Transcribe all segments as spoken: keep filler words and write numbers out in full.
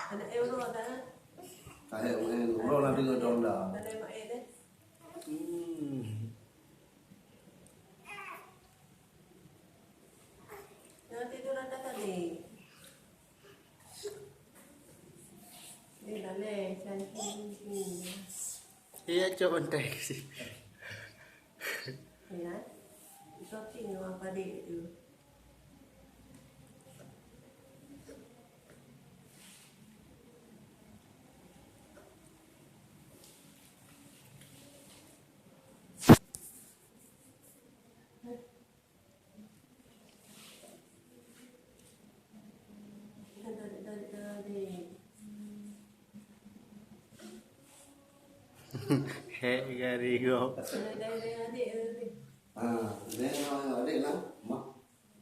Aneuk eh uroe dah. Aneuk eh uroe dah deungoe dong dah. Aneuk mak eh deh. Hmm. Jangan tidur anda tadi. Ni dah leh, cantik ni. Iya, cok konteks. Ya. Itu ting apa dek tu? Hek gari go. Ah, dia nak adik lah. Mak.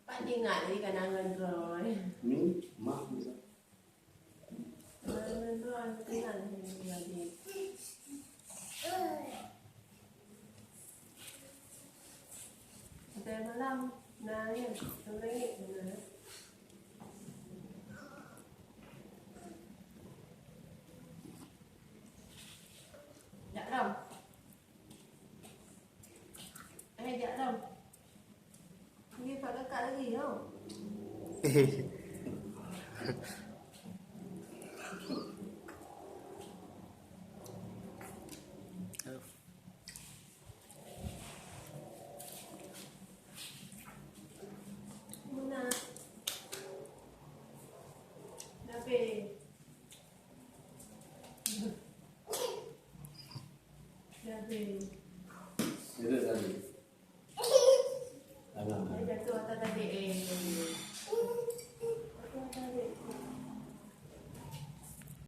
Pak ingat lagi kan angan droe. Ni, mak. Angan droe, angan droe. Sampai malam. Nah, ya. Sampai lagi. Nah. Jak dalam. Eh, jak dalam. Ni pak kakak lagi, yo.